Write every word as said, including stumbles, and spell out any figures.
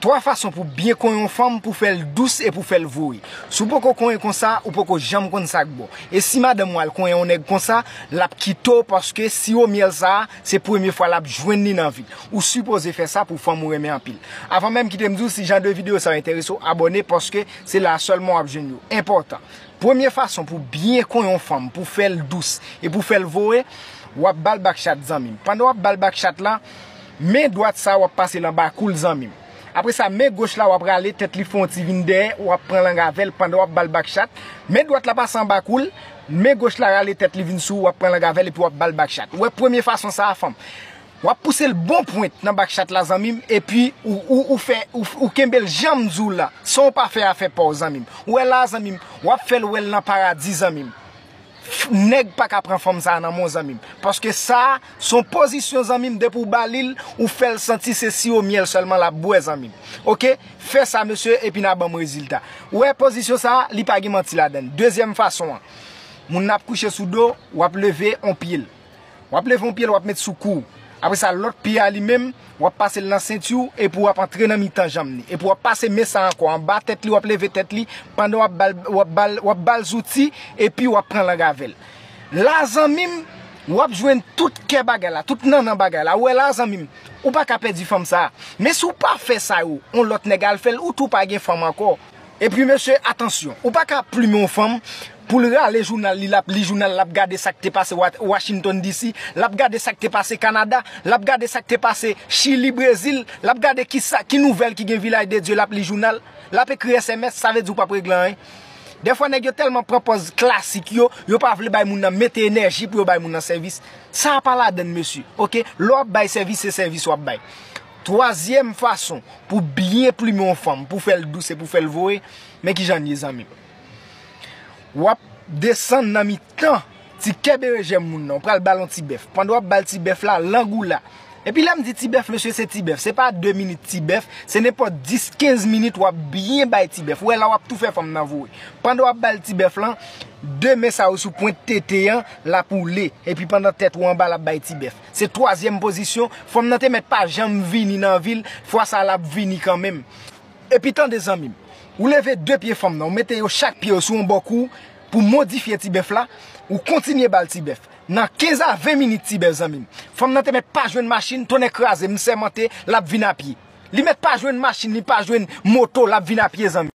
Twa fason pou byen konyen yon fanm, pou fè l dous e pou fè l voye. Si w poko konyen konsa, ou poko janm konn sa k bon. E si madanm ou al konyen yon nèg konsa, l ap kite w, paske siwo myèl sa a, se premye fwa l ap jwenn li nan vi l. Ou sipoze fè sa pou fanm ou renmen anpil. Avan menm kite m di w, si jan de videyo sa yo enterese w, abòne, paske se la sèlman w ap jwenn yo. Enpòtan. Premye fason pou byen konyen yon fanm, pou fè l dous e pou fè l voye, w ap ba l bakchat, zanmi m. Pandan w ap ba l bakchat la, men dwat sa a w ap pase l anba kou l, zanmi m. Apre sa, men goch la w ap rale tèt li fè yon ti vin dèyè, w ap pran lang avè l pandan w ap ba l bakchat. Men dwat la pase anba kou l, men goch la rale tèt li vin sou ou, w ap pran lang avè l epi w ap ba l bakchat. Ou wè premye fason sa a, fanm. W ap pouse l bon pwent nan bakchat la, zanmi m, epi ou, ou, ou fè, ou, ou kenbe l jan m di w la, san w pa fè afè pa w, zanmi m. Ou wè la, zanmi m, w ap fè l wè l nan paradi, zanmi m. F-, nèg pa ka pran fanm sa a nan men w, zanmi m. Paske sa a, se yon pozisyon, zanmi m, depi w ba li l, ou fè l santi se siwo myèl sèlman l ap bwè, zanmi m. Oke? Fè sa, mesye, epi n a ban m rezilta. Ou wè pozisyon sa a, li pa gen manti ladan l. Dezyèm fason an, moun nan ap kouche sou do, w ap leve on pye l. W ap leve yon pye l, w ap met sou kou w. Apre sa, lòt pye a li menm, w ap pase l nan senti w, epi w ap antre nan mitan janm li. Epi w ap pase men sa ankò anba tèt li, w ap leve tèt li, pandan w ap ba l, w ap ba l, w ap ba l zouti, epi w ap pran lang avè l. La, zanmi m, w ap jwenn tout kè bagay la, tout nannan bagay la. Ou wè la, zanmi m, ou pa ka pèdi fanm sa a. Men si w pa fè sa yo, yon lòt nèg al fè l, ou tou pa gen fanm ankò. Epi, mesye, atansyon, ou pa ka plimen yon fanm pou l rale jounal li, l ap li jounal, l ap gade sa k te pase Wa-, Washington D C, l ap gade sa k te pase Kanada, l ap gade sa k te pase Chili, Brezil, l ap gade ki sa, ki nouvèl ki gen Vilaj de Dye, l ap li jounal, l ap ekri S M S, sa vle di w p ap regle anyen. Dèfwa, nèg yo tèlman pran pòz klasik yo, yo pa vle bay moun nan mete enèji pou yo bay moun nan sèvis. Sa a pa ladan l, mesye, oke? Lè w ap bay sèvis, se sèvis w ap bay. Twazyèm fason pou byen plimen yon fanm, pou fè l dous e pou fè l voye, men ki jan l ye, zanmi m. W ap desann nan mitan ti kè berejè moun nan, w pral ba l yon ti bèf. Pandan w ap ba l ti bèf la, lang ou la. Epi lè m di ti bèf, mesye, se ti bèf. Se pa de minit ti bèf, se nenpòt dis, kenz minit w ap byen bay ti bèf. Ou wè la w ap tou fè fanm nan voye. Pandan w ap ba l ti bèf lan, de men sa yo sou pwent tete an, l ap woule. Epi pandan tèt ou anba, l ap bay ti bèf. Se twazyèm pozisyon. Fanm nan te mèt pa janm vini nan vi l, fwa sa a l ap vini kanmenm. Epi tande, zanmi m, ou leve de pye fanm nan, ou mete yo chak pye yo sou yon bò kou w pou modifye ti bèf la, ou kontinye ba l ti bèf. Nan kenz a ven minit ti bèf, zanmi m. Fanm nan te mèt pa jwenn machin, tonnè kraze, m sèmante, l ap vin a pye. Li mèt pa jwenn machin, li pa jwenn moto, l ap vin a pye, zanmi m.